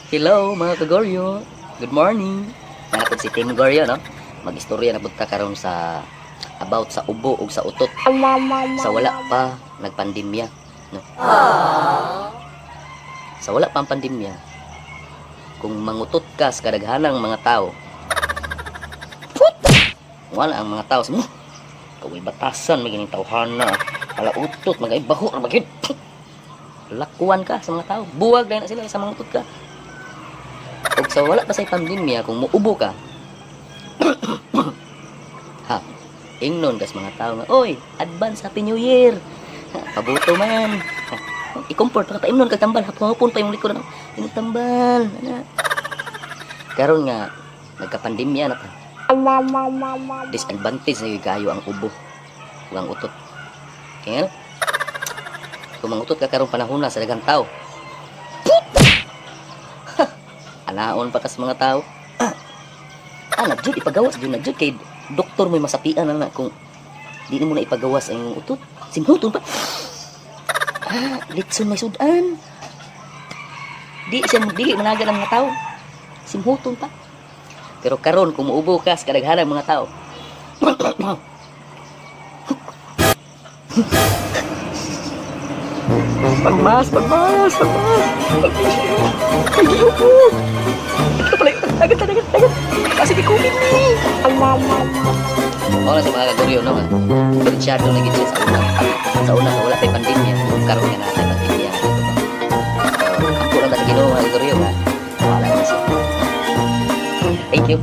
Hello, mga kagoryo. Good morning. Naa si Team Goryo, no? Mag-istorya na pud ta karon sa about sa ubo ug sa utot sa wala pa nagpandemya, no? Sa wala pa ang pandemya, kung mangutot ka sa kadaghanang mga tao, put! Wala ang mga tao sa mo. Kaway batasan, may ganing tawhana. Hala, utot, magay baho, ra magyud. Lakuan ka sa mga tao. Buwag na sila sa mangutot ka. Ug sa wala pa sa pandemya, kung muubo ka, ha, ingnon kas mga tao nga, "Oy, advance Happy New Year. Ha, pabuto man." Ha, i-comfort pa ka, paimnon kag tambal, hapon-hapon pa yung likod na, imong tambal. Ana. Karon nga, nagkapandemya na ta. Disadvantage na gyud kayo ang ubo ug ang utot. Kaya nga, kung mangutot ka karong panahon na sa daghang tao, anaon pa kas mga tao. Ah, na jud ipagawas jud na jud kay doktor mo'y masapian na na kung di mo na ipagawas ang imong utot. Simhuton pa. Ah, litson may sudan. Di siya dili managa ng mga tao. Simhuton pa. Pero karon kung muubo ka sa kadaghanan mga tao, pagmas, pagmas, pagmas. Ay, ito pala yun. Agad, agad, agad. Kasi di COVID ni. Mao na sa mga kaguryo, no? Diferensyado na gid siya sa una. Sa una, nga wala pa'y pandemya. Karon nga naa tay pandemya. Ito ba? So, ampo lang ta sa Ginoo, mga kaguryo, nga. Wala na siya. Thank you.